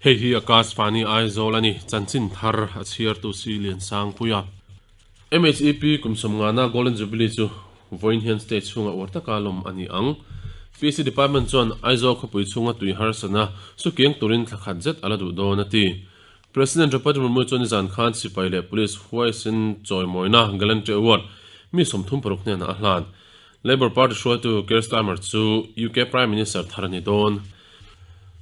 Hei hi Akashvani Aizawl a ni, chanchin thar a chhiartu si Liansangpuia. MHEP kum sawmngana Golden Jubilee chu vawiin hian state chhunga uar taka lawm a ni ang. PC Department chuan Aizawl khawpui chhunga tui harsatna sukiang turin thla khat zet a la duh dawn a ti. President Draupadi Murmu chuan nizan khan sipai leh police huaisen chawimawina Gallantry Award mi 36 hnenah a hlan. Labour Party hruaitu Keir Starmer chu UK Prime Minister thar a ni dawn.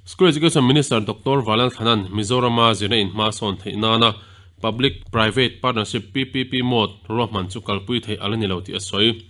School Education Minister Doctor Valal Thanan Mizorama zirna in hma sawn theih nana Public Private Partnership, PPP, mode ruahman chu kalpui theih a la ni lo tih a sawi.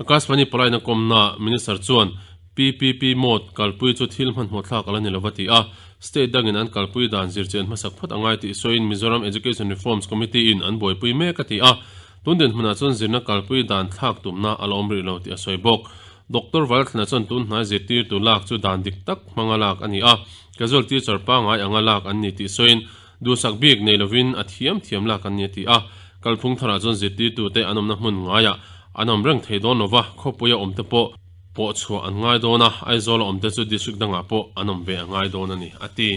Akashvani pawlaina kawmnaah Minister chuan PPP mode kalpui chu thil hmanhmawh thlak a la ni lo va ti a, state dangin an kalpui dan zirchian hmasak phawt a ngai tih sawiin Mizoram Education Reforms Committee in an buaipui mek a ti a, tun dinhmunah chuan zirna kalpui dan thlak tumna a la awm rih lo tih a sawi bawk. Doctor Valthlana chuan tun hnai zirtirtu lak chu dan dik tak hmanga lak a ni a, casual teacher pangngai anga lak an ni tih sawiin duhsak bik nei lovin a thiam thiam lak an ni a ti a. Kalphung tharah chuan zirtirtute an awmna hmun ngaiah an awm reng thei dawn lova, khawpuia awmte pawh pawh chhuah an ngai dawn a, Aizawla awmte chu district dangah pawh an awm ve a ngai dawn a ni, a ti.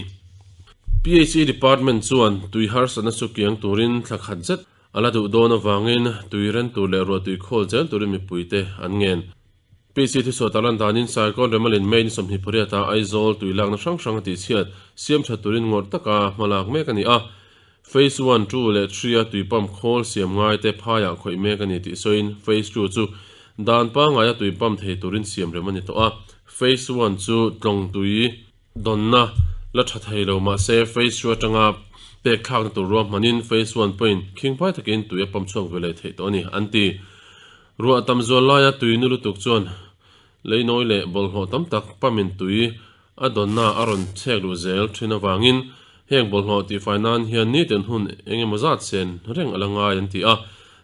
PHE Department chuan tui harsatna chu kiang turin thla khat zet A la duh dawn avangin tui ren tur leh ruah tui khawl zel turin mipuite an ngen. PC thusawi ta lan danin Saikawn Remalin May ni 28 ah Aizawl tui lakna hrang hrang a tihchhiat siam tha turin ngawrh taka hma lak mek a ni a. Phase one, two leh three a tui pump khawl siam ngaite phaiah khawih mek a ni tih sawiin Phase two chu dan pangaia tui pump thei turin siam rem a ni tawh a. Phase one chu tlawng tui Dawnna la tha thei lo mahse phase two atanga pek thlakna tur ruahmanin phase one pawhin khingpai takin tui a pump chhuak ve leh theih tawh a ni, an ti. Ruah tam zual laia tui nu lutuk chuan leinawi leh bawlhhlawh tam tak pumpin tui a dawnna a rawn chhek luh zel thin avangin heng bawlhhlawh tihfai nan hian nitin hun eng emaw zat sen reng a la ngai an ti a.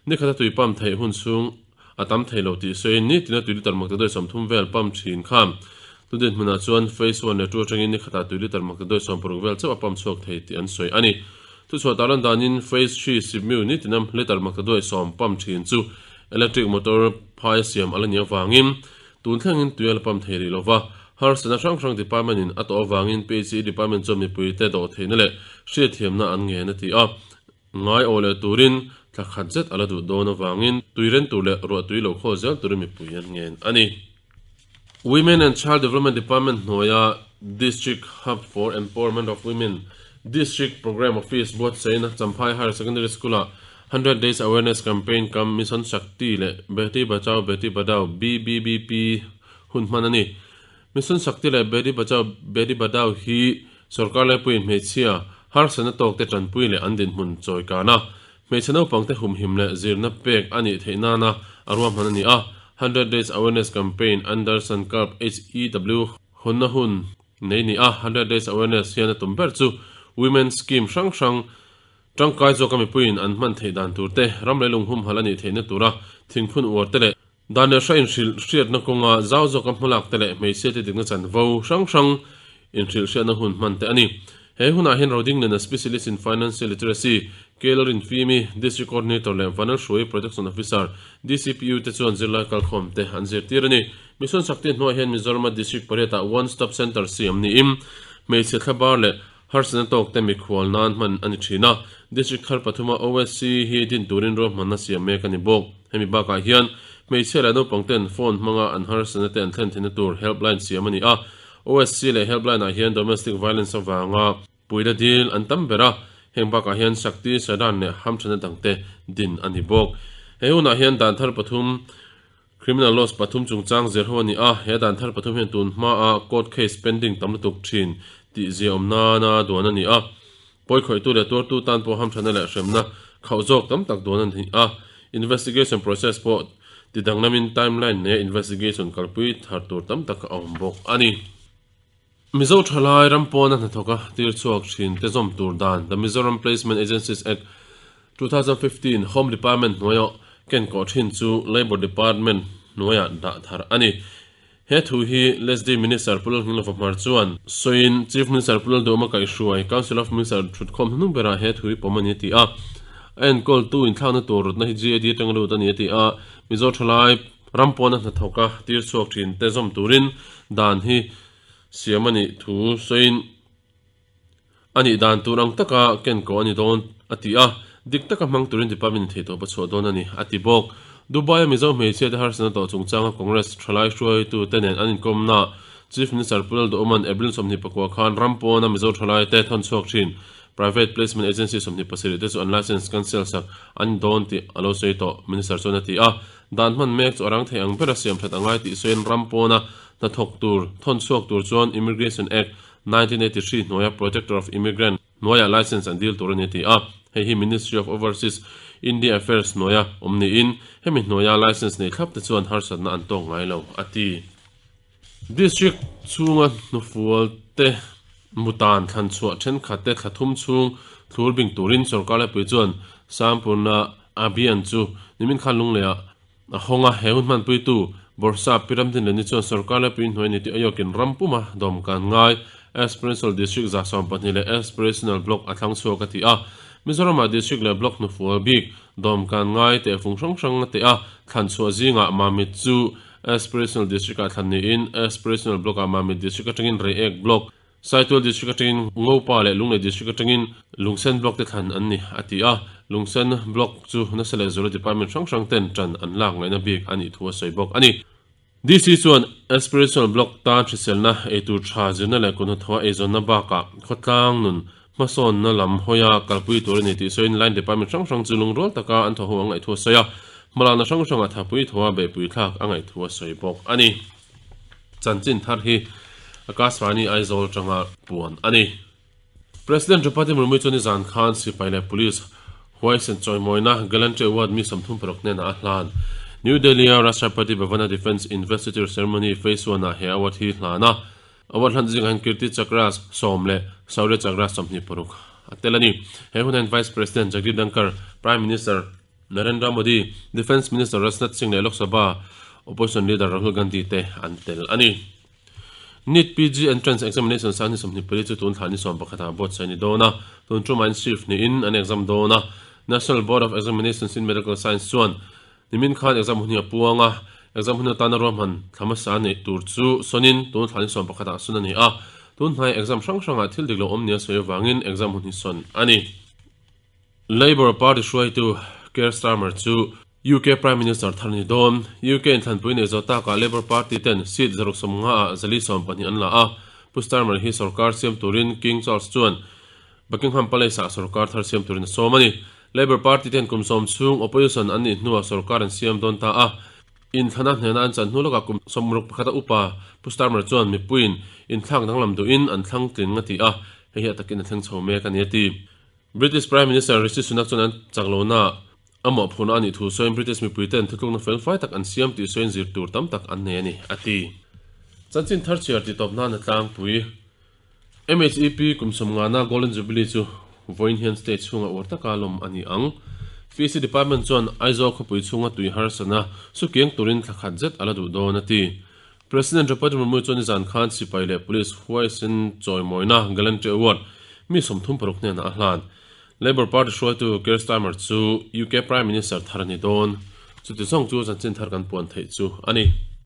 Nikhata tui pump theih hun chhung A tam thei lo tih sawiin nitina tui litre maktaduai 30 vel pump thin kha tu dinhmunah chuan phase one leh two atangin ni khatah tui litre maktaduai 60 vel chauh a pump chhuak thei tih an sawi a ni. Thuchhuah tarlan danin phase three sipmiu nitina litre maktaduai 10 pump thin chu electric motor phai a siam a la nih avangin tun thlengin tui a la pump thei rih lova, harsatna hrang hrang department in a tawh avangin PHE department chuan mipuite dawhtheihna leh hriatthiamna an ngen a ti a. Ngai aw leh turin thla khat zet a la duh dawn avangin tui ren tur leh ruah tui lo khawl zel turin mipui an ngen a ni. Women and Child Development Department hnuaia District Hub for Empowerment of Women District Programme Office buatsaihna Champhai Higher Secondary School-ah Hundred Days Awareness Campaign kam Mission Shakti leh Beti Bachao Beti Padhao, BBBP, hun hman a ni. Mission Shakti leh Beti Bachao Beti Padhao hi Sorkar laipuiin hmeichhia harsatna tawkte tanpui leh an dinhmun chawi kan a, hmeichhe naupangte humhim leh zirna pek a nih theih nana a ruahman a ni a. Hundred Days Awareness Campaign under Sankalp HEW hawnna hun nei ni a, Hundred Days Awareness hian a tum ber chu Women Scheme hrang hrang tangkai zawka mipuiin an hman theih dan tur te, ram leilung humhalh a nih theihna tura thingphun uar te leh Dan leh hra inhrilh hriatna kawnga zau zawka hmalak te leh hmeichhia te dikna chanvo hrang hrang inhrilh hriatna hun hman te a ni. He hunah hian Rodingliana Specialist in Financial Literacy, Kailorin Fimi, District Coordinator leh Vanal Hruai Protection Officer, DCPU te chuan zirlai kalkhawm te an zirtir a ni. Mission Shakti hnuaiah hian Mizorama District pariatah One Stop Centre siam niin hmeichhe thlabar leh Harsatna tawk te mikhual nan hman a ni thin a, District thar pathuma OSC hi din turin ruahmanna siam mek a ni bawk. Hemi bakah hian hmeichhia leh naupang ten phone hmanga an harsatna te an thlen theihna tur helpline siam a ni a, OSC leh helpline ah hian domestic violence avanga puihna dil an tam ber a, heng bakah hian Shakti Sadan leh hamthana dangte din a ni bawk. He hunah hian dan thar pathum Criminal laws pathum chungchang zir ho a ni a, he dan thar pathum hian tun hmaa court case pending tam lutuk thin tih ziaawm nana duan a ni a. Pawikhawihtu leh tuartu tan pawh hamthana leh hremna khauh zawk tam tak duan a ni a. Investigation process pawh ti danglamin timeline neia investigation kalpui thar tur tam tak a awm bawk a ni. Mizo thalai ram pawna hnathawka tir chhuak thin te zawm tur dan The Mizoram Placement Agencies Act, 2015 Home Department hnuaia ken kawh thin chu Labour Department hnuaiah dah thar a ni. He thu hi LSD Minister Pu Lalnghinglova Hmar chuan sawiin Chief Minister Pu Lalduhma kaihhruai Council of Minister thutkhawm hnuhnung berah he thu hi pawm a ni a ti a. A enkawltu inthlakna tur rawtna hi GAD atanga lut a ni a ti a. Mizo thalai ram pawna hnathawka tir chhuak thin te zawm turin dan hi siam a nih thu sawiin. A nih dan tur ang taka ken ko a ni dawn, a ti a. Dik taka hmang turin department in theihtawp a chhuah dawn a ni, a ti bawk. Dubai-a Mizo hmeichhia te harsatna tawh chungchanga Congress thalai hruaitute nen an inkawmnaah Chief Minister Pu Lalduhawma'n April 24 khan ram pawna Mizo thalai te thawn chhuak thin Private Placement Agency 27 te chu an licence cancel sak an ni dawn tih a lo sawi tawh, Minister chuan a ti a. Dan hman mek chu a rang thei ang bera siam that a ngai tih sawiin ram pawna hnathawk tur thawn chhuak tur chuan Immigration Act 1983 hnuaia Protector of Immigrant hnuaiah licence an dil tur a ni a ti a. Hei hi Ministry of Overseas India Affairs hnuaia awm niin hemi hnuaia licence nei thlap te chuan harsatna an tawk ngai lo a ti. District chhunga hnufual te mutan thlan chhuah thenkhat te thla thum chhung thlur bing turin sorkar laipui chuan Sampurna Abhiyan chu nimin khan lungleiah a hawng a, he hun hmanpuitu Bawrhsap Pi Ramdinleni chuan sorkar laipui hnuai ni tih ayawkin ram puma dawm kan ngai Aspirational District 12 leh Aspirational Block a thlang chhuak a ti a. Mizoramah District leh Block hnufual bik dawm kan ngai tehfung hrang hrang a teh a, thlan chhuah zingah Mamit chu Aspirational District-ah thlan niin Aspirational Block-ah Mamit District atangin Reiek Block, Saitual District atangin Ngopa leh Lunglei District atangin Lungsen Block te thlan an ni, a ti a. Lungsen Block chu nasa leh zuala department hrang hrang ten tan an lak ngaihna bik a nih thu a sawi bawk a ni. DC chuan Aspirational Block tan hriselna, eitur tha zirna leh kuthnathawha eizawnna bakah khawtlang nun hmasawnna lam hawia kalpui tur a ni tih sawiin line department hrang hrang chu lungrual taka an thaw ho a ngaih thu a sawi a, hmalakna hrang hrangah thapui thawa beihpui thlak a ngaih thu a sawi bawk a ni. Chanchin thar hi Akashvani Aizawl atanga puan a ni. President Draupadi Murmu chuan nizan khan sipai leh police huaisen chawimawina Gallantry Award mi 36 hnenah a hlan. New Delhi-a Rashtrapati Bhavan-a Defence Investiture Ceremony Phase One-ah he award hi hlan a. Award hlan zingah hian Kirti Chakra sawm leh Shaurya Chakra 26 a tel a ni. He hunah hian Vice President Jagdeep Dhankhar, Prime Minister Narendra Modi, Defence Minister Rajnath Singh leh Lok Sabha Opposition Leader Rahul Gandhi te an tel a ni. NEET PG Entrance Examination sang ni 24 chu tun thla ni 11 ah buatsaih a ni dawn a, tun tumah in shift niin an exam dawn a. National Board of Examinations in Medical Science chuan nimin khan exam hun hi a puang a, exam hun atana ruahman thla hmasa neih tur chu sawnin tun thla ni 11 ah sawn a ni a, tun hnai exam hrang hrangah thil dik lo awm nia sawi avangin exam hun hi sawn a ni. Labour Party hruaitu Keir Starmer chu UK Prime Minister thar a ni dawn. UK inthlanpui nei zawh takah Labour Party ten seat 150 ah 420 an la a. Pu Starmer hi sorkar siam turin King Charles chuan Buckingham Palace ah sorkar thar siam turin a sawm a ni. Labour Party ten kum sawm chhung opposition an nih hnuah sorkar an siam dawn ta a. Inthlana hnena an chan hnu lawkah kum 61 a upa Pu Starmer chuan mipuiin inthlak danglam duhin an thlang tling a ti a, hei hi a takin a thleng chho mek a ni a ti. British Prime Minister Rishi Sunak chuan an chak lohna a mawhphurhna a nih thu sawiin British mipuiten thutlukna felfai tak an siam tih sawiin zir tur tam tak an nei a ni, a ti. Chanchin thar chhiar tih tawp nan a tlangpui. MHEP kum sawmngana Golden Jubilee chu vawiin hian state chhunga uar taka lawm a ni ang. PC Department chuan Aizawl khawpui chhunga tui harsatna sukiang turin thla khat zet a la duh dawn a ti. President Draupadi Murmu chuan nizan khan sipai leh police huaisen chawimawina Gallantry Award mi 36 hnenah a hlan. Labour Party hruaitu Keir Starmer chu UK Prime Minister thar a ni dawn. Chuti zawng chu chanchin thar kan puan theih chu a ni.